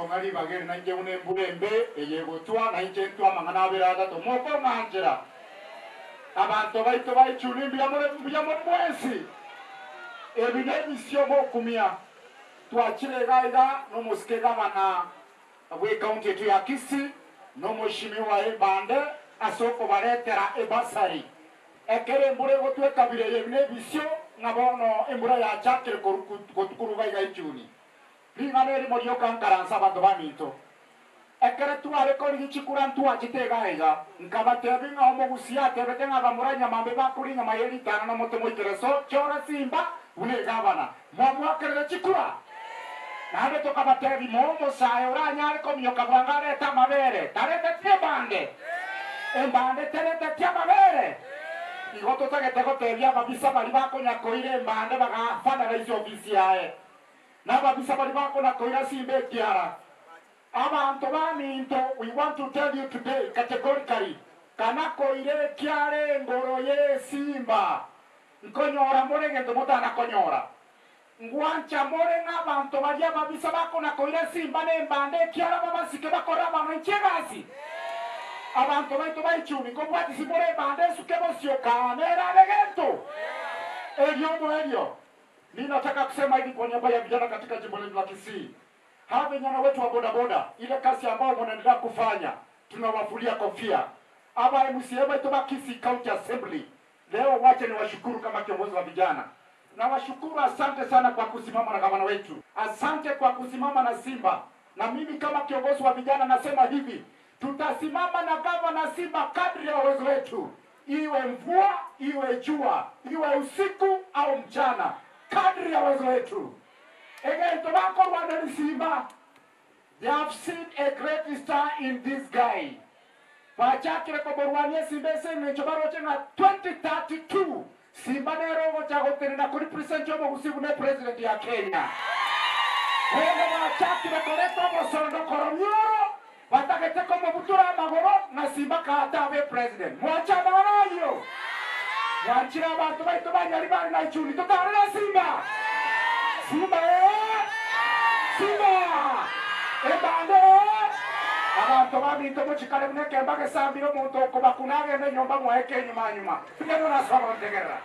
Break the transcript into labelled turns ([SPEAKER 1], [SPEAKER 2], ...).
[SPEAKER 1] Gokong'a ribaga eri nainche buna embura embe eye egotwa, nainche ntwe amang'ana abere atato mokong'anchera. Abanto baito ba Ichuni mbuya more, mbuya more mwensi. Ebi nebisio mokumia. Twachire iga iga nomosike gavana bw'ecounty eto ya Kisii na omoishimiwa Embande ase okobaretera ebasari. Ekero embura egotwa ekabira eye ebi nebisio ng'a bono embura yachakire koruga iga Ichuni. Ring'ana erimo rioka nkaransa abanto baminto. Ekero tware korigia chikura ntwachete iga iga, nkabatebia ng'a omogusia atebete ng'a bamura nyamambe bakoria enyama ye ritana na omote moikere so chora simba buna egavana. Mwamoakerere chikura? Naende tokabatebia moe omosae oranyare kominyoka bwango arete amabere, tareteti embande. Embande tereteti amabere. Igo totagete gotebia ababisa baria bakonya koira embande bagafanera ofisi yaye. Na ababisa baria bakona koira simba ekiara. Abanto baminto, we want to tell you today categorically, kana koira ekiara engoro y'esimba, nkonyora more egento motana konyora. Ngwancha more ng'a abanto baria ababisa bakona koira esimba na embande ekiara babasike bakore abana inche egasi. Abanto baito ba Ichuni, nkobwatisi more embande esuke bosio kaa nere abe gento. Erio omoerio, ninataka kusema hivi kwa niaba ya vijana katika jimbo letu la Kisii. Hawa vijana wetu wa bodaboda, ile kazi ambayo mnaendelea kufanya, tunawafulia kofia. Aba MCA wetu wa Kisii County Assembly, leo wache niwashukuru kama kiongozi wa vijana. Nawashukuru, asante sana kwa kusimama na gavana wetu, asante kwa kusimama na Simba. Na mimi kama kiongozi wa vijana nasema hivi, tutasimama na gavana Simba kadri ya uwezo wetu, iwe mvua iwe jua iwe usiku au mchana, kadri ya uwezo wetu. Egento bakorwana ni Simba. They have seen a great star in this guy. Bachakire komorwania Simba ase eng'encho baroche ng'a 2032 Simba nere ogocha gotenena kori president omogusi buna president ya Kenya. Bono bachakire koreta obosondo koromioro batagete komobutura amagoro ng'a Simba kaata abe president. Mwanche amang'ana ayio. Mwanchire abanto baito banyari bari na Ichuni totarera Simba. Simba ee! Simba! Embande ee! Abanto baminto mochikare buna ekemba gesambire omonto okobakuna agende nyomba mwae kenyuma nyuma. Mbuya mono ase ogontegerera.